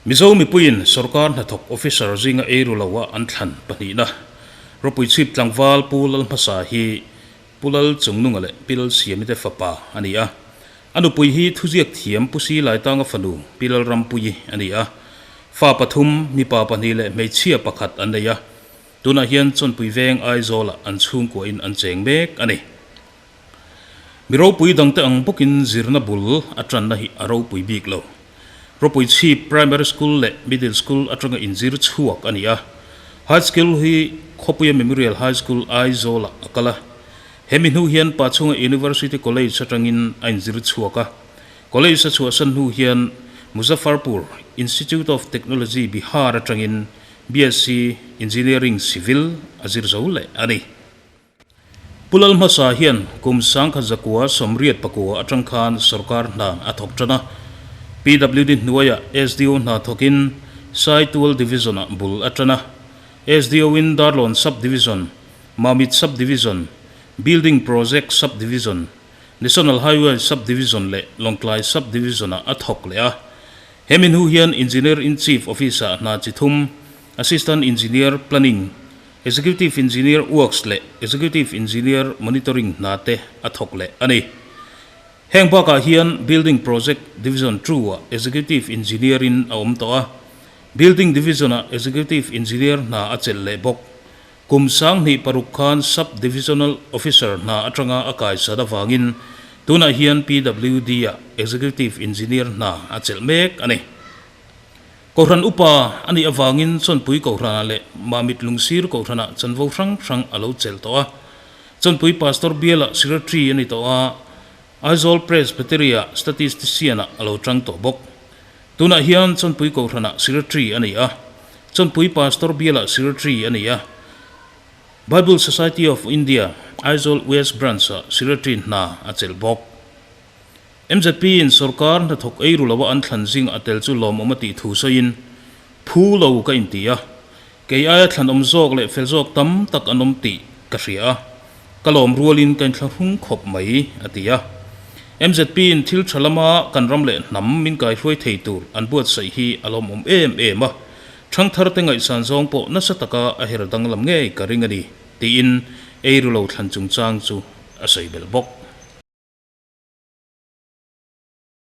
Mizo mipuiin sorkar hnathawk officer zinga ei ru loa an thlan pahnihna Rawpuichhip tlangval Pu Lalhmasa hi Pu Lal Chungnunga leh Pi Lal Siamite fapa a ni a. A nupui hi thuziak thiam Pu Si Laitanga fanu Pi Lal Rampuii a ni a. Fa pathum, mipa pahnih leh hmeichhia pakhat an nei a. Tunah hian Chawnpui Veng Aizawlah an chhungkuahin an cheng mek a ni. Mi ropui dangte ang bawkin zirna bul a tanna hi a ropui bik lo. Ropui chhip Primary School leh Middle School atanga inzir chhuak a ni a. High School hi Khawpuia Memorial High School Aizawlah a kal a. He mi hnu hian Pachhunga University College atangin a inzir chhuak a. College a chhuahsan hnu hian Muzaffarpur Institute of Technology Bihar atangin BSc Engineering Civil a zir zo leh a ni. Pu Lalhmasa hian kum 1989 atang khan sorkar hna a thawk tan a. PWD hnuaiah SDO hna thawkin Saitual Division-ah bul a tan a. SDO-in Darlawn Sub-Division, Mamit Sub-Division, Building Project Sub-Division, National Highway Sub-Division leh Lawngtlai Sub-Division-ah a thawk leh a. Hemi hnu hian Engineer-in-Chief Office-ah hna chi thum, Assistant Engineer, Planning, Executive Engineer Works leh Executive Engineer Monitoring hna te a thawk leh a ni. Heng bakah hian Building Project Division Two-ah Executive Engineer-in a awm tawh a, Building Division-ah Executive Engineer hna a chelh leh bawk. Kum 2006 khan Sub Divisional Officer hna atanga a kaisat avangin tunah hian PWD-ah Executive Engineer hna a chelh mek a ni. Kohhran upa a nih avangin Chawnpui Kohhranah leh Mamit Lungsir Kohhranah chanvo hrang hrang a lo chelh tawh a. Chawnpui Pastor bialah Secretary a ni tawh a, Aizawl Presbytery-ah Statistician-ah a lo tang tawh bawk. Tunah hian Chawnpui Kohhranah Secretary a ni a, Chawnpui Pastor bialah Secretary a ni a. Bible Society of India, Aizawl West Branch-ah Secretary hna a chelh bawk. MZP in sorkar hnathawk ei ru loa an thlan zing a tel chu lawmawm a tih thu sawiin, Phu lo ka inti a, kei aia thlanawm zawk leh fel zawk tam tak an awm tih ka hria a, ka lawm rualin ka inthlahrung khawp mai, a ti a. MZP in thil tha lama kan ram leh hnam min kaihruai thei tur an buatsaih hi a lawmawm em em a, thangthar te ngaihsan zawng pawh nasa taka a her danglam ngei ka ring a ni, tiin ei ru lo thlan chungchang chu a sawi belh bawk.